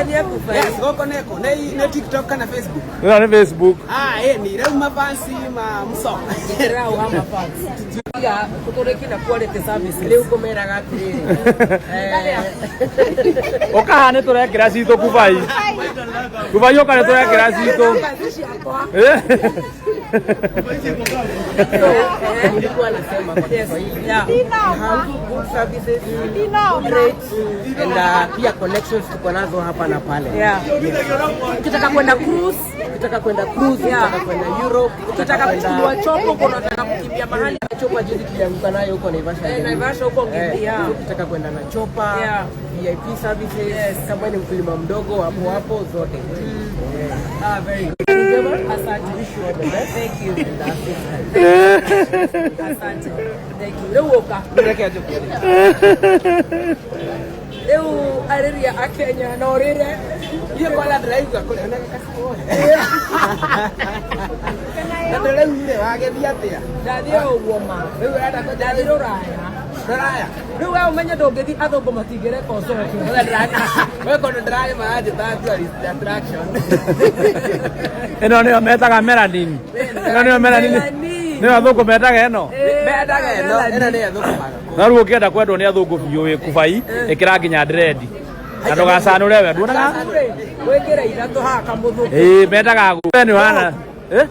Ririkania kubai. Yes, gũkũ nĩ kũ? Nĩ TikTok kana Facebook? Ĩno nĩ Facebook. Ah, ĩ ni rĩu mafansi ma mũco. Rau ama fans. Tiga tũrĩki na quality services. Rĩu ngũmeraga atĩrĩrĩ. Ũkaha nĩ tũrekĩra citũ kubai. Kubai ũka nĩ tũrekĩra citũ. Eh? Nilikuwa nasema kwa Kiswahili. Have good services, good rates and pia connections tuko nazo hapa na pale. Ukitaka kwenda cruise, Ukitaka kwenda cruise, ukitaka kwenda Europe, ukitaka kuchukuliwa chopo, uko unataka kukimbia mahali chopa juzi tulianguka nayo huko Naivasha. Eh, Naivasha huko Eh, yeah. ukitaka kwenda na chopa, VIP services, kama ni mkulima mdogo hapo hapo zote. Ah, very good. Asante. Wish you all the best. Thank you. Asante. Thank you. Rĩu ũka. Reke njũke. Rĩu arĩria a Kenya na ũrĩre. Niĩ kwanza ndĩraigua kũrĩa na gakacimũ. Na rĩu rĩ wagĩthiĩ atĩa? Ndathiĩ o ũguo ma. Rĩu ũrenda kũnjĩra Ndathiĩ rũraya. Rũraya? Rĩu we ũmenye ndũngĩthiĩ athũngũ matingĩreka ũcoke. We kondo ndĩrarĩ maranjĩta tourist attraction. Ĩno nĩyo metaga melanin. Ĩno nĩyo melanin. Melanin. Nĩyo athũngũ metaga ĩno. Mendaga ĩno, ĩno nĩ athũngũ maga. Na rĩu ũkĩenda kwendwo nĩ athũngũ biũ wĩ kubai, ĩkĩra nginya dread. Na ndũgacanũre we, nduonaga? Wĩkĩre ithatũ haha kamũthũngũ. Ĩĩ, mendaga agũrũ. We nĩ ũhana. Eh?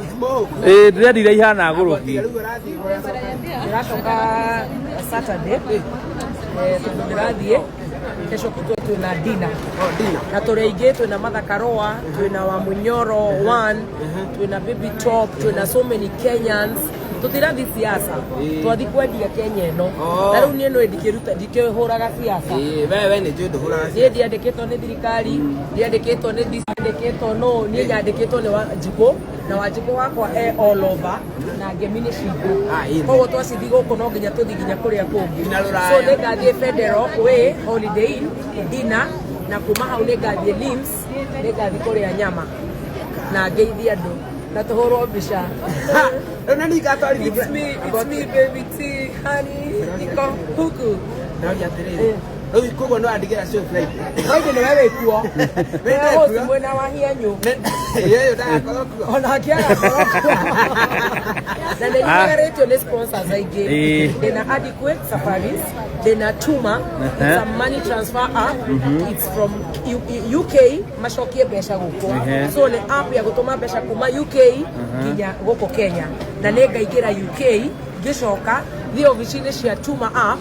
Ĩĩ, dread iria ihana agũrũki. Rĩu ũrathiĩ ũracoka. Ndĩracoka Saturday. Eh, tondũ ndĩrathiĩ kesho kutwa twĩna dinner. Oh, dinner. Na tũrĩ aingĩ, twĩna Martha Karũa, twĩna Wamunyoro one, twĩna Baby Top, twĩna so many Kenyans. Tũtirathi siasa, twathi kwendia Kenya ĩno. Oh. Na rĩu niĩ nĩ ndikĩruta ndikĩhũraga siasa. Ĩĩ, we nĩ njũĩ ndũhũraga. Niĩ ndiandĩkĩtwo nĩ thirikari, ndiandĩkĩtwo nĩ DC, ndiandĩkĩtwo no niĩ nyandĩkĩtwo nĩ Wanjikũ, na Wanjikũ wakwa e all over na ngemi nĩ citũ. Ah, ĩĩ. Koguo twacithi gũkũ no nginya tũthiĩ nginya kũrĩa kũngĩ. Nginya Rũraya. So nĩ ngathiĩ Federal Way Holiday Inn dinner, na kuma hau nĩ ngathiĩ Lims, nĩ ngathiĩ kũrĩa nyama na ngeithie andũ na tũhũrwo mbica. Rĩu na ningĩgatwarithia. It's me, baby T, honey, niko huku. Ndauria atĩrĩrĩ. Rĩu koguo no andigĩra show Friday. Friday nĩwe wĩkuo. Wĩ Nĩwe host ndekuo. mwena wa hianyũ. Ĩĩ, ndagakorwo kuo. Ona angĩagakorwo kuo. Na nĩ nyumagarĩtio nĩ sponsors aingĩ. Ĩĩ. Ndĩna Adequate Safaris, ndĩna Tuma, it's a money transfer app. It's from UK, macokie mbeca gũkũ. So nĩ app ya gũtũma mbeca kuma UK nginya gũkũ Kenya. Na nĩ ngaingĩra UK ngĩcoka thiĩ obici-inĩ cia Tuma app,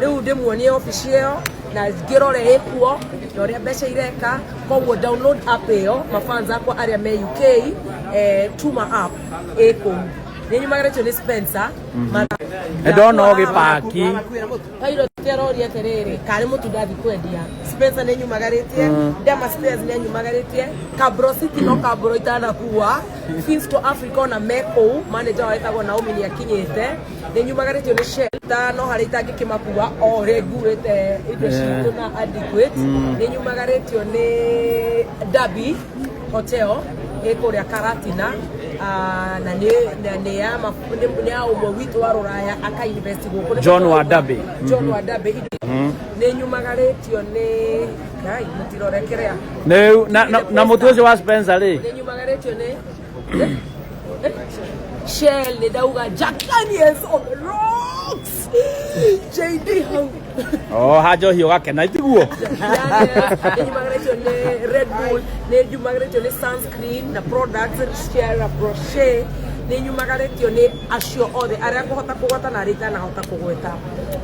rĩu ndĩmuonie obici ĩyo na ngĩrore ĩkuo na ũrĩa mbeca ireka. Koguo download app ĩyo, mafans akwa arĩa me UK, Tuma app ĩ kũu. Nĩ nyumagarĩtio nĩ Spencer. Ndona ũgĩpaki. Makuĩra mũtu. Pilot aroria atĩrĩrĩ, karĩ mũtu ndathi kwendia. Spencer nĩ nyumagarĩtie, Dema Spares nĩ anyumagarĩtie, Kabro City no Kabro itanakua, Finsco Africa ona me kũu, manager wao etagwo Naomi nĩ akinyĩte. Nĩ nyumagarĩtio nĩ Shell, no harĩa itangĩkĩmakua o ũrĩa nguĩte indo citũ na adequate. Nĩ nyumagarĩtio nĩ Derby Hotel ĩ kũrĩa Karatina. Ah, na nĩ ya nĩ ya ũmwe witũ wa rũraya aka invest gũkũ. John wa Derby. John wa Derby. Nĩ nyumagarĩtio nĩ Ngai mũtirore kĩrĩa. Nĩ na mũtu ũcio wa Spencer rĩ. Nĩ nyumagarĩtio nĩ Shell, nĩ ndauga Jack Daniels on the rocks. JD hau. Oh, ha njohi ũgakena itiguo. Nĩ nyumagarĩtio nĩ Red Bull, nĩ nyumagarĩtio nĩ sunscreen na products Sierra Brochet, nĩ nyumagarĩtio nĩ acio othe arĩa ngũhota kũgweta na arĩa itanahota kũgweta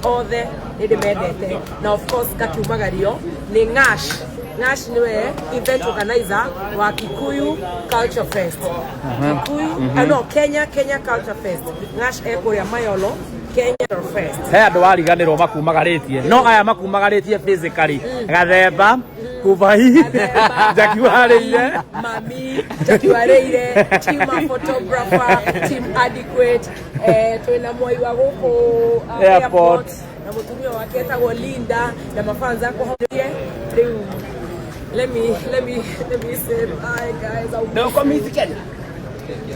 othe nĩ ndĩmendete. Na of course ngakiumagario nĩ Ngash. Ngash nĩwe event organizer wa Kikuyu Culture Fest. Kikuyu, no, Kenya Culture Fest. Ngash e kũrĩa Mayolo, Kenya Fest. He andũ wariganĩrwo makumagarĩtie, no aya makumagarĩtie physically. Gathemba, Kubai, Jackie Warĩire. Mami, Jackie Warĩire, team a photographer, team adequate, twĩna mwai wa gũkũ Airport. Na mũtumia wake etagwo Linda na mafans akwa hau. Rĩu let me say bye guys. No commit Kenya.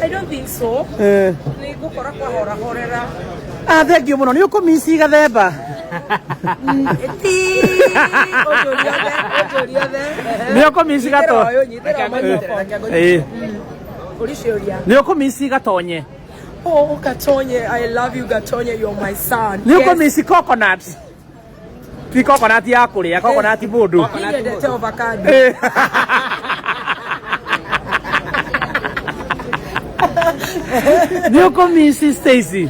I don't think so. Nĩ ngũkora kwahorahorera. Ah, thank you mũno. Nĩ ũkũmici Gathemba. Ti ũnjũrie othe, ũnjũrie othe. Nĩ ũkũmici gato. Nyitĩra ũyũ, nyitĩra ũyũ microphone. Ĩĩ. Ũriciũria. Nĩ ũkũmici gatonye. Oh, Gatonye, I love you, Gatonye, you're my son. Nĩ ũkũmici coconut. Ti coconut ya kũrĩa, coconut mũndũ. Niĩ nyendete avocado. Ĩĩ. Nĩ ũkũmici Stacy.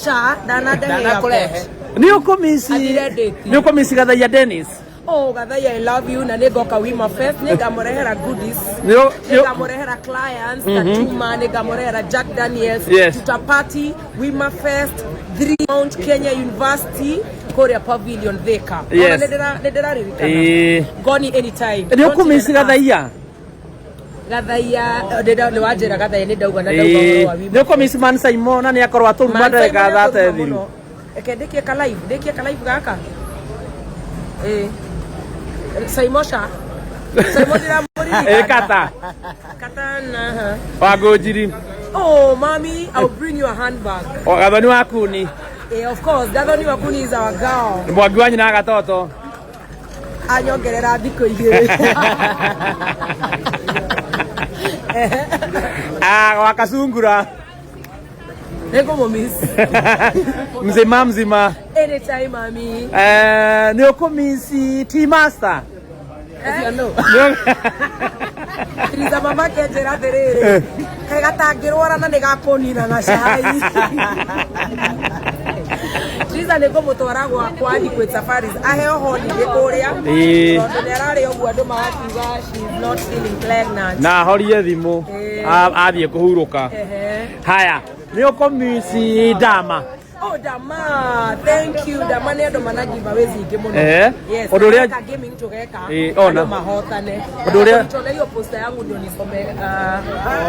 Sha, ndanandege Ndanakũrehe. Nĩ ũkũmici. Athire date. Nĩ ũkũmici Gathaiya Dennis. Oh, Gathaiya, I love you. Na nĩngoka Wima Fest, nĩngamũrehera goodies. Nĩ ũ- nĩ ũ- Nĩngamũrehera clients, Katuma, nĩngamũrehera Jack Daniels. Yes. Tuta party, Wima Fest, 3 Mount Kenya University, kũrĩa Pavilion Thika. Yes. Ona nĩndĩraririkana. Ĩĩ. Goni anytime. Nĩ ũkũmici Gathaiya. Gathaiya, nĩ wanjĩra Gathaiya nĩ ndauga na ndauga ũhoro wa Ĩĩ. Wima Nĩ ũkũmici Man Simon na nĩ akorwo atũruma ndagĩka thate thiru. Reke ndĩkie ka live, ndĩkie ka live gaka. Ĩĩ. Saimosha. Saimo ndiramũririkana. Ĩĩ kata. Kata na. ha. Wa Ngũnjiri. Oh, mommy, I'll bring you a handbag. O Gathoni wa Kuni. Eh, of course, Gathoni Wakuni is our girl. Mwangi wa nyina gatoto. Anyongerera thikũ igĩrĩ. Ah, wa Kasungura. Nĩngũmũmiss. Mzima mzima. Anytime, mommy. Eh, nĩ ũkũmici Tea Master. Ũcio nũ? Nĩ- Tiriza mama akĩnjĩra atĩrĩrĩ, kaĩ gatangĩrwara na nĩgakũnina na cai. Tiriza nĩngũmũtwara gwakwa Adequate Safaris aheo holiday kũrĩa Ĩĩ. tondũ nĩararĩ ũguo andũ magakiuga she is not feeling pregnant. Na ahorie thimũ. Ĩĩ. Athiĩ kũhurũka. Ehe. Haya, nĩ ũkũmici Dama. Oh, Dama, thank you. Dama nĩ andũ mana giveaways nyingĩ mũno. Ehe. Yes. Ũndũ ũrĩa- Ka gaming tũgeka. Ĩĩ, ona. Andũ mahotane. Ũndũ ũrĩa- Nitole hiyo poster yangu ndio nisome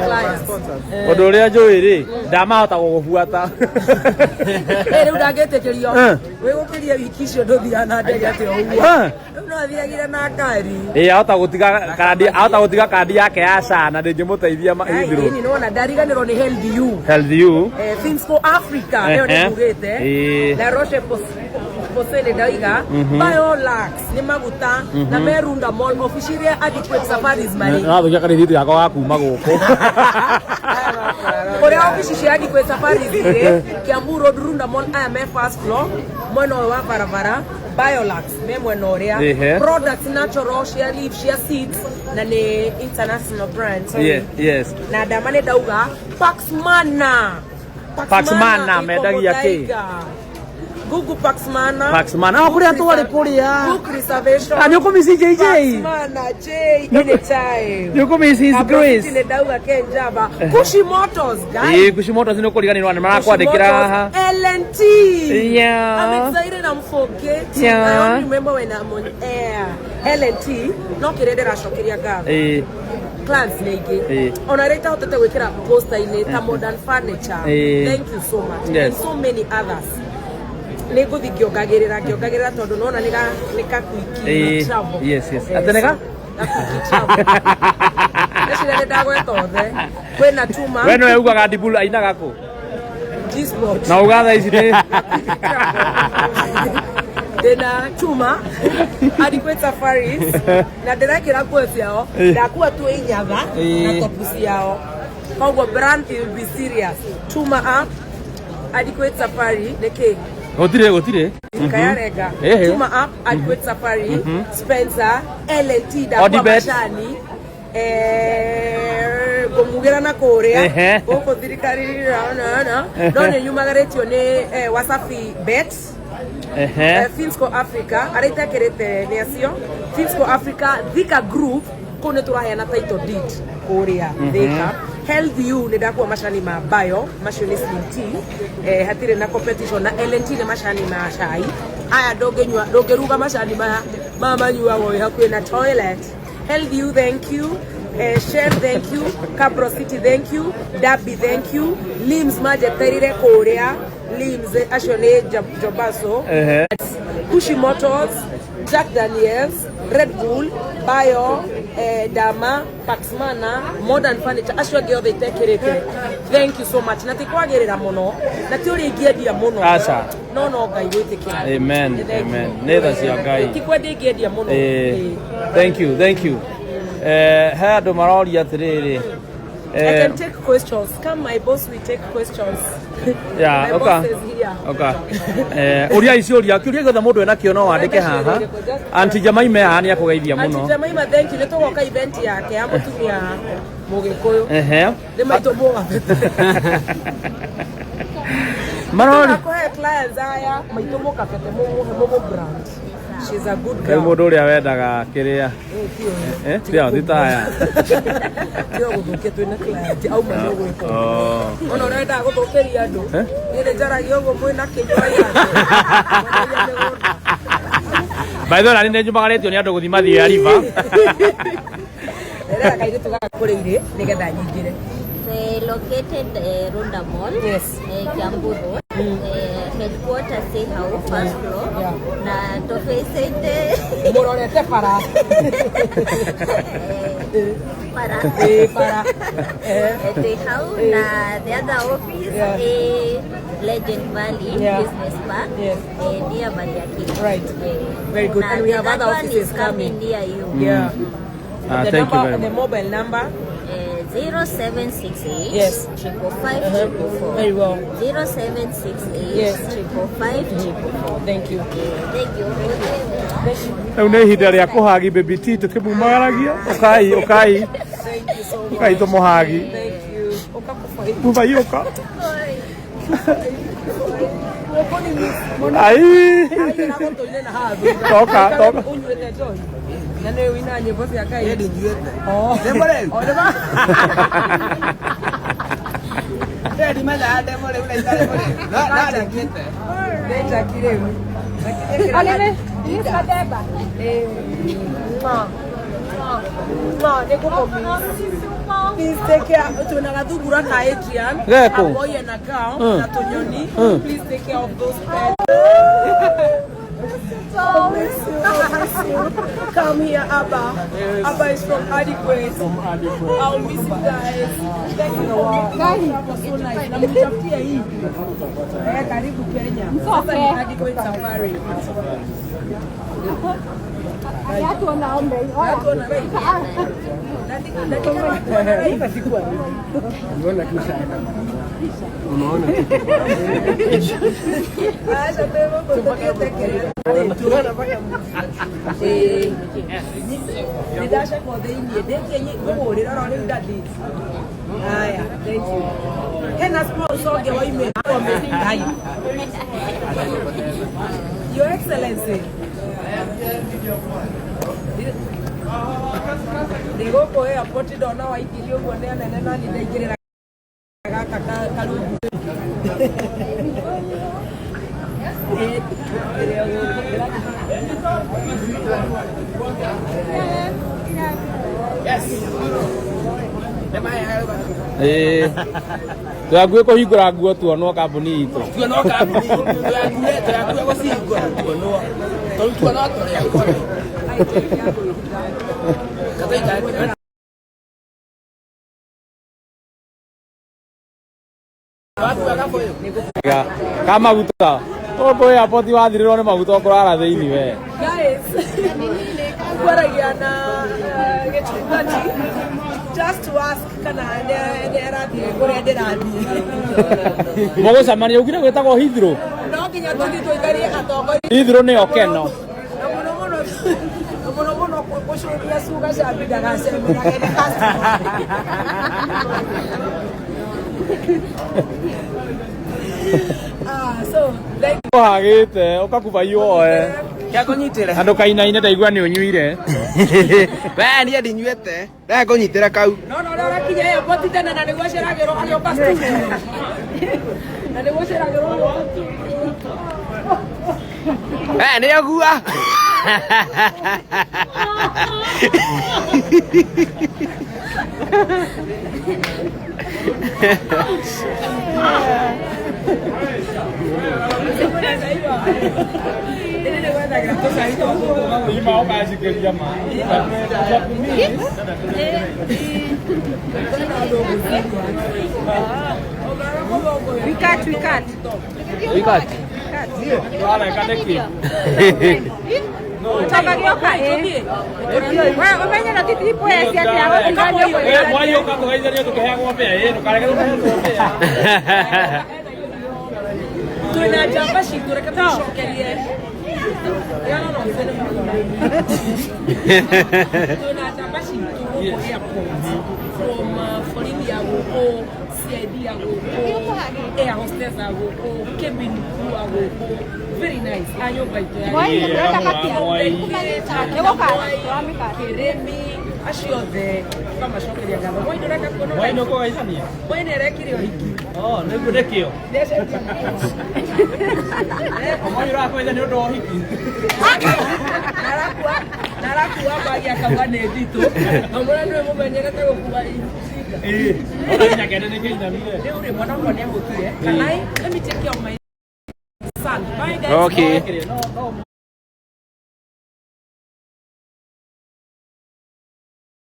clients. Eh. Ũndũ ũrĩa njũĩ rĩ, ndamahota gũgũbuata. Eh, rĩu ndangĩtĩkĩrio Eh. wĩgũkĩria wiki icio ndũthiaga na ndege atĩ o ũguo Eh. rĩu no athiagire na ngari. Ĩĩ, ahota gũtiga kandi, ahota gũtiga kandi yake ya SHA na ndĩngĩmũteithia Ai, Heathrow. ĩni nĩwona ndariganĩrwo nĩ Health You. Health you. Eh, Things for Africa ĩyo Ehe. nĩ ngugĩte. Ĩĩ. La Roche Posay ndauga Biolax nĩ maguta na Merunda Mall ofici iria Adequate Safaris marĩ Nathukia karĩthiti gakwa ga kuma gũkũ. kũrĩa ofici cia Adequate Safaris irĩ Kiambu Road Runda Mall aya me first floor mwena ũyũ wa barabara Biolax me mwena ũrĩa Ehe. products natural cia leaf cia seeds na nĩ international brand sorry. Yes, yes. Na ndama nĩ ndauga Paxmana. Paxmana, iko mendagia kĩ? Muthaiga. Google Paxmana. Paxmana. Ah, kũrĩa twarĩ kũrĩa. Book reservation. Ah, nĩ ũkũmici JJ. Paxmana J anytime. Nĩ ũkũmici His Grace. Nĩ ndauga Kenjaba. Kushi Motors guys. Ĩĩ, Kushi Motors nĩ ũkũriganĩrwo nĩ marakwandĩkĩra haha. LNT. Yeah. I'm excited I'm forgetting. Yeah. I only remember when I'm on air. LNT no kĩrĩa ndĩracokeria ngatho. Ĩĩ. Clients nĩ aingĩ Ĩĩ. ona arĩa itahotete gwĩkĩra poster-inĩ ta Modern Furniture. Ĩĩ. Thank you so much. Yes. And so many others. Nĩ ngũthiĩ ngĩongagĩrĩra ngĩongagĩrĩra tondũ nona nĩ gakwiki Ĩĩ. travel. Yes, yes. Eh, Atĩ nĩ ga? so, gakwiki travel. Ndeciria nĩ ndagweta othe. Kwĩna Tuma. We nĩwe ugaga Dibul ainaga kũ? G-Spot. Na uga thaa ici nĩ Ndĩna Chuma Adequate Safaris na ndĩrekĩra nguo ciao ndakua tu inyatha na topu ciao koguo brand will be serious. Chuma app Adequate Safari nĩ kĩ Gũtirĩ gũtirĩ. Kayarenga. Ehe. Chuma app Adequate Safari Spencer LNT ndakua Odibet. macani ngũmugĩra na kũrĩa Ehe. gũkũ thirikari na no nĩ nyumagarĩtio nĩ Wasafi Bet. Ehe. Finsco Africa arĩa itekĩrĩte nĩ acio Finsco Africa Thika Group kũu nĩ tũraheana title deed kũrĩa Thika. Health You nĩ ndakua macani ma bio macio nĩ slim tea, hatirĩ na competition na LNT nĩ macani ma cai aya ndũngĩnyua ndũngĩruga macani maya maya manyuagwo wĩ hakuhĩ na toilet. Health You thank you. Shell thank you. Cabro City thank you. Derby thank you. Lims majeterire kũrĩa Lims acio nĩ Jobaso. Ehe. Kushi Motors, Jack Daniels, Red Bull, Bio, Dama, Paxmana, Modern Furniture, acio angĩ othe itekĩrĩte. Thank you so much. Na ti kwagĩrĩra mũno, na ti ũrĩa ingĩendia mũno. Aca. No no Ngai gwĩtĩkĩra. Amen. Nĩ thank you. Amen. Nĩ tha cia Ngai. Ti kwenda ingĩendia mũno. Thank you, thank you. He andũ maroria atĩrĩrĩ. I can take questions. Come, my boss, we take questions. Yeah, My okay. boss is here. Oka. Ũria ici ũria kĩũria gĩothe mũndũ enakĩo no wandĩke haha. Aunty Jemaime haha nĩ akũgeithia Aunty mũno. Jemima, thank you. Nĩ tũgoka event yake ya mũtumia Mũgĩkũyũ. Ehe. Nĩ maitũ mũgabete. Marori. Akũhe clients aya maitũ mũkabete mũmũhe mũmũ brand. She's a good Rĩu girl. mũndũ ũrĩa wendaga kĩrĩa. Ti ti taya. Tiga gũthũkia twĩna client auma nĩ ũgwĩka. Oh. Ona ũrĩa wendaga gũthũkĩria andũ. Eh? Niĩ nĩ njaragia ũguo mwĩna kĩnyua ya. By the way, nani nĩ njumagarĩtio nĩ andũ gũthiĩ mathiĩ ya river. Rera kairĩtu gaka kũrĩ irĩ nĩgetha nyingĩre. Located Runda Mall, Yes. Kiambu Road, headquarters Sehau, first floor. Yeah. Na tofacete Mũrorete bara. para Ĩ bara. Sehau na the other office Yeah. Legend Valley Yeah. Business Park, Yes. near Bariaki. Right. Very good. Na And we the have third other one offices is coming coming. near you. Yeah. Ah, The thank you number, very the much. mobile number. 0768 Yes. 555 444. Very well. 0768 Yes. 555 444. Thank you. Thank you. Rĩu nĩ ihinda rĩa kũhagi baby T tũkĩmumagaragia. Ũkai, ũkai. Thank you so much. Ũkai tũmũhagi. Thank you. Ũka kũboi. Bubai ũka. Guoko nĩ mũno. Ai. Aigĩra gũtũ-inĩ na haha thutha. Toka, toka. Ũnyuĩte njohi. Na nĩ wĩina nyĩmbo cia Ngai. Nĩ ndinyuĩte. Oh. Ndĩ mũrĩu? Oh, nĩ ma- Ndĩ ndimenyaga ndĩ mũrĩu na itarĩ mũrĩu. No no ndinyuĩte. Nĩ njaki rĩu. Eh, mwah, mwah, mwah, nĩ ngũkũmiss. Please take care. Twĩna gathungura ka Adrian. Geko. A boy and a girl na tũnyoni. Please take care of those pets. I'll miss you. I'll miss you. Come here, Abba. Abba is from Adequate. I'll miss you guys. Thank you. Travel so nice. Na mtafutie hii. Karibu Kenya. Sasa ni Adequate Safari. Watu wana right. Acha bebo nĩ ndacekwo thĩiniĩ ndĩkie ngũhũrĩra oro rĩu ndathi. Haya, thank you. Hena sponsor ũngĩ waumĩra Ngai. Your Excellency. Ndĩ gũkũ airport ndona waikirio ũguo nĩ anene nani ndaingĩrĩra gaka karungu. Ĩrĩa gũkũ. Ĩĩ. Tũgakuĩ kũhingũra nguo tuonwo kambuni itũ. Tuonwo kambuni. Tũgakuĩ gũcihingũra tuonwo. Tondũ tuonwo tũrĩa. Ka maguta. Gũkũ airport wathirĩrwo nĩ maguta ũkũrara thĩinĩ we. Guys, ngwaragia na gĩchungaji just to ask kana nĩ arathiĩ kũrĩa ndĩrathiĩ. Mũgũcemania ugire gwĩtagwo Heathrow. No nginya tũthiĩ tũikarie atongoria Heathrow nĩyo Keno. Na mũno mũno na mũno mũno gũcũthia cuga cambi ndagacemanage nĩ customer. Ah, so thank Ũhagĩte ũkakubaiywo oe. Kĩa kũnyitĩra. Andũ kainaine ndaigua nĩ ũnyuire. We niĩ ndinyuĩte. Reke ngũnyitĩre kau. No no ũrĩa ũrakinya airport tene na nĩguo aceragĩrwo agĩũka studio. Na nĩguo aceragĩrwo agĩũka studio. Nĩ ũgua. Ima ũkacikĩria ma. We cut, we cut. We cut. Wareka nĩkĩ? Eh, Mwai ũka tũgeithanie tũkĩheagwo mbĩa. Ĩ, ndũkareke tũheagwo mbĩa. Twina njamba citũ, reke tũcokerie. Twina njamba citũ gũkũ airport, from borithi ya gũkũ, CID ya gũkũ, air hostess ya gũkũ, cabin crew ya gũkũ, very nice a nyũmba itũ ya Kĩrĩmi, acio othe tũkamacokeria ngatho. Mwai, ndũreka kuona? Mwai nĩ ũkũgeithania? Mwai nĩ arekire ũhiki. Oh, nĩguo nĩkĩo. Mwai ũrakũgeithia nĩ ũndũ wa ũhiki. Narakua bagi akauga nĩ nditũ, amũra nĩwe mũmenyerete gũkua icinga. Ĩ, ona nginya kĩande nĩ kĩinamire. Rĩu rĩ, mwana wakwa nĩ ahũtire. Can I, let me take care of my son. Bye guys. Okay. No, no.